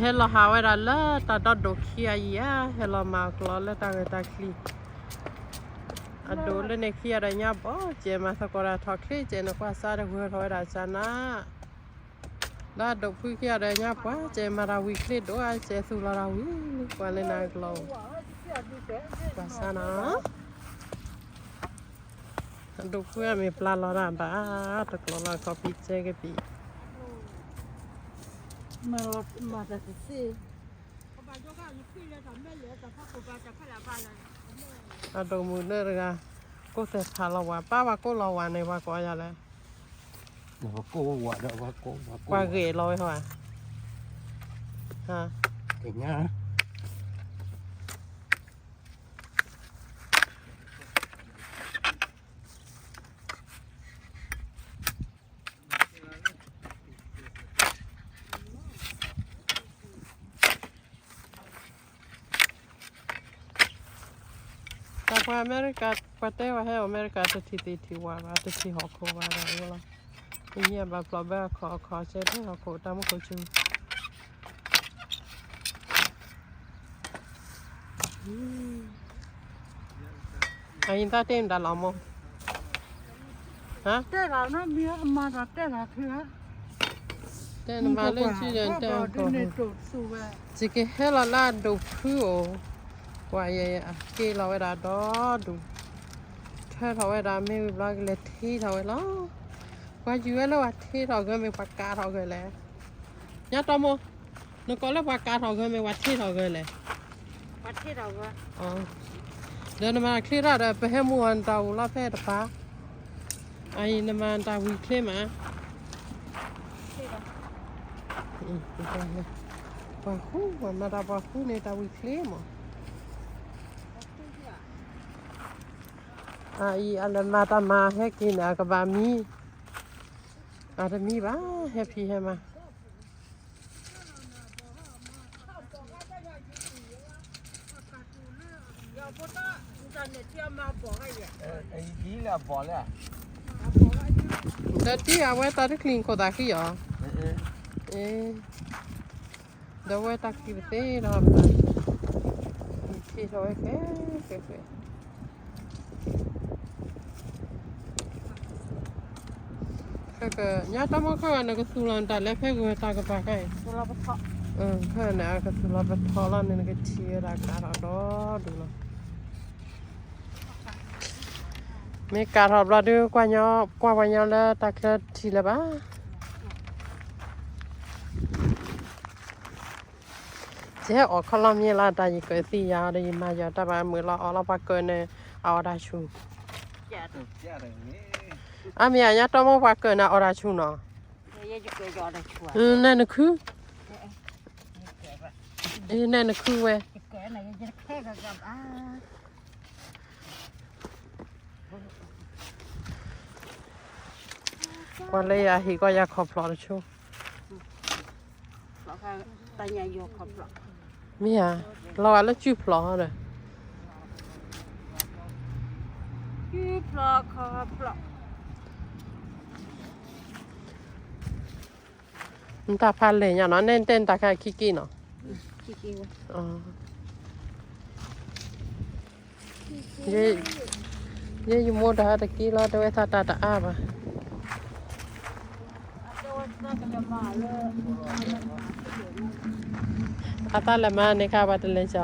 ဟဲလီၤဟးဝဲဒၣ်လၢတၢ်ဒီဒိၣ်ခံဂၤအံၤဧါ, ဟဲလီၤမၤအီၤကျီလၢတၢ်ဂ့ၢ်တၢ်ချံ, အဒိၣ်လၢန့ၣ်ခံဂၤဒီးညါဘီ, ကဲမၤသကိးတၢ်ထီၣ်ချ့, ကဲနကွၢ်စါဒီးဂဲၤထီၣ်ဝဲဒၣ်စါနၤ, လၢအဒိၣ်ဖုခံဂၤဒီးညါပှၤ, ကဲမၤတၢ်ဝံၤချ့ဒိၣ်ဧါ, ကဲသူၣ်လီၤတၢ်ဝံၤ, ပှၤလၢနၤကျီ, ပှၤစါနၤ အဒိၣ်ဖုအမ့ၢ်ပျၢ်လီၤတၢ်ဘၣ်, တကျိၤလီၤခီပံးကဲကပံး, မၤတၢ်တသ့, အဒိၣ်မုၣ်လၢတဂၤ, ကိးသဲးဖးလီၤဝဲ, ပၢ်ပှၤကိးလီၤဝဲန့ၣ် ပှၤကိးယၤလဲၣ်, ပှၤဂ့ၤလီၤဝဲဟီဧါ, ဟါ တၢ်ပှၤအမဲရကၤ, ပှၤတဲဝဲဟဲအိၣ်အမဲရကၤ တထံၣ်သ့ၣ်ထံၣ်ဝဲဘၣ်, တထံၣ်ဟီၣ်ခိၣ်ဘၣ်ဒီးဝဲလီၤ, မ့ၢ်ညါဘၣ်ဖျိးဘၢအခီၣ်အခီၣ် ကဲဖဲဟီၣ်ခိၣ်တၢ်မူခိၣ်ဆူ အအံၤသးတ့ၢ်မတၤလီၤမိၢ်, ဟါ, တဲလီၤနမံၤအမၤဒီးတဲလီၤဖုဧါ, တဲနမၤလၢစုဒီးတဲအီၤကီၢ်, ယကဟဲလီၤလၢအဒိၣ်ဖုအိၣ်, ပှၤယက့ၤလီၤဝဲဒၣ်ဒီဒူၣ်, ထၢထီၣ်ဝဲဒၣ်မ့ၢ်ဝံၤဘျီကလဲၤထံထီၣ်ဝဲလီၤ, ပှၤယုၢ်ဝဲလၢပှၤထံထီၣ်ဂၢၢ်မ့ၢ်ပှၤကးထီၣ်ဂၢၢ်လဲၣ်, ညါတီမူ နကိးလၢပှၤကးထီၣ်ဂၢၢ်မ့ၢ်ပှၤထံထီၣ်ဂၢၢ်လဲၣ်, ပှၤထံထီၣ်ဂၢၢ်, ဒီးနမၤချ့ထီၣ်ဒီး ပဟဲမူအီၤနတၢ်အိၣ်လီၤဖဲတပၤ, အအံၤနမၤနတၢ်ဝံၤချ့မး, ပှၤဃူ ပှၤမၤတၢ်ပှၤဃူန့ၣ် တၢ်ဝံၤချ့မး, အအံၤအလဲၤမၤတၢ်မၤဟဲက့ၤန့ၣ် အကဘၣ်မံ, အတမံဘၣ် ဟဲဖံးဟဲမၤ ဒီးတံၢ်အဝဲတၢ်တချံၣ်ခိၣ်သးဃံအီၤ, ဒီးဝဲတၢ်ချံၣ်ပသ့ဒီး, ထံထီၣ်ဝဲခဲ, ခဲ, ခဲ, ညါတမီၢ်ခဲဂၤ နကသူၣ်လီၤနတၢ်လၢဖဲဂီၤတၢ်ကပၤခဲအံၤ, ခဲန့ၣ် အကသူၣ်လီၤပထီလီၤန့ၣ် နကထံၣ်ဝဲဒၣ်ကးထီၣ်ဒီဒူၣ်လီၤ. မ့ၢ်ကးထီၣ်ဘျီဒုး ကွၢ်ညီ ကွၢ်ပှၤညီလၢတၢ်ချၢထံၣ်လၢၤဘၣ်. ယဟဲအီၣ်ခီလီမ့ၢ်လၢတၢ်ယကၢၢ်သံယၤဒီး ယမၤယီၤတၢ်ဘၣ်မုာ်လီၤအီၤလီၤ ပှၤကၢၢ်န့ၣ် အအီၣ်တၢ်ဆူၣ်. အါမ့ၢ်အညါတီမီၢ်ပှၤကၢၢ်န့ၣ် အအီၣ်တၢ်ဆူၣ်နီၤ. နဲနခု, နဲနခုဝဲ. ကွၢ်လၢယဟံၣ်ကီၢ်ယၤခီၣ်ဖျီၣ်တဆိ, မ့ၢ်ဧါ, လီၤဂာ်လၢစုဖျီၣ်ဒီး, နတၢ်ဖးလဲၢ်ညါနီၤ, နဲတဲနတၢ်ခါခံက့နီၤ. ယဲယမိၢ်တၢ်ဟဲတက့လီၤ တဲဝဲသးတၢ်တအါဘၣ်. အသးလဲၤမၤန့ၣ်ခါ ပှၤတလဲၤကီၤ.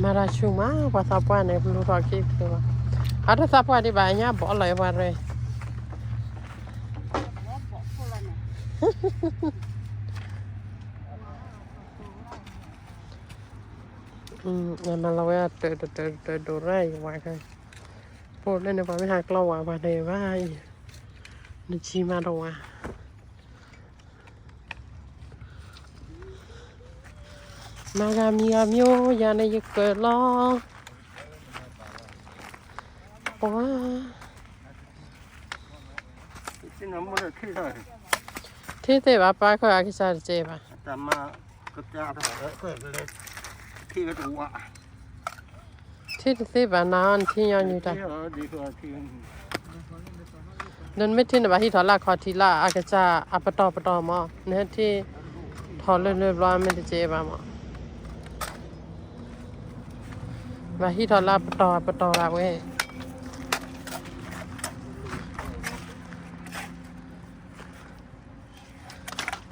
မၤတၢ်ဆူၣ်မး ပှၤသးပှၢ်န့ၣ် ပလူၤထီၣ်က့ၤက့ၤဘၣ်. အတသးပှၢ်ဒံးဘၣ် အညါဘီလီၤပှၤရဲၣ်. မၤလီၤဝဲတၢ်တၢ်တၢ်ဒိၣ်ရၣ်အံၤဝဲခဲ, ပိာ်လၢန့ၣ် ပှၤမ့ၢ်ဟးကျီဝဲ ပှၤန့ၣ်ဘၣ်အံၤ, နစံမၤတဝၤ. မၤဂၤမံၤဂၤမံၤ ယၤန့ၣ်ယကၢၢ်လီၤ. ပှၤ ထံသ့ၣ်ဘၣ် ပၢ်ခၢၣ်အကစၢ်တကဲဘၣ်. ထံတသ့ဘၣ်နၤ နထံညီနုၢ်တၢ်. ဒီးနမ့ၢ်ထံၣ်န့ၣ် ဘၣ်ဟံးထီၣ်လၢအခီၣ်ထံးလၢအကစၢ်အပတီၢ်ပတီၢ်မး, နဟဲထံၣ်ထီၣ်လၢလၢဘျီမ့ၢ်တက့ၢ်ဘၣ်မး, ဘၣ်ဟံးထီၣ်လၢအပတီၢ်ပတီၢ်ဒၣ်ဝဲ.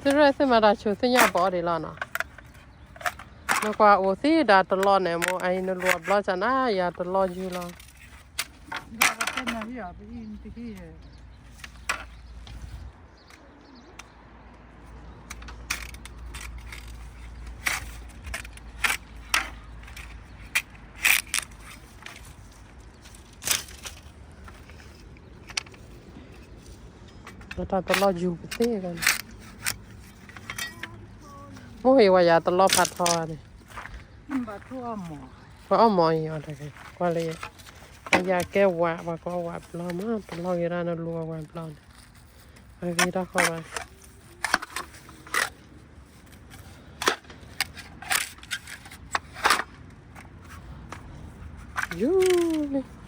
သုရဲၣ်သုမၤတၢ်ဆိးသ့ၣ်ညါပအီၣ်ဒံးလီၤနီၤ, နကွၢ်အိၣ်သံဒၣ်တလီၢ်န့ၣ်မ့ၢ် အအံၤနလိၣ်အဘျီကနၤ ယၤတလီၢ်ယူၢ်လီၤ. တၢ်တလီၢ်ယူၢ်ပသ့ၣ်လီၤန့ၣ်, မ့ၢ်ဟ့ၣ်ဝဲယၤတလီၢ်ဖးထီန့ၣ်, ပှၤအီၣ်မ့ၤအံၤအီၤတဂ့ၤ, ကွၢ်လၢ, အယၤကဲဝး ပှၤကအီၣ်ဝးဘျီမး တလီၢ်ဂ့ၤဒၣ်နလိၣ်အဝးဘျီန့ၣ်, အဂ့ၤတၢ်ဃီဘၣ်, ယူၢ်လံ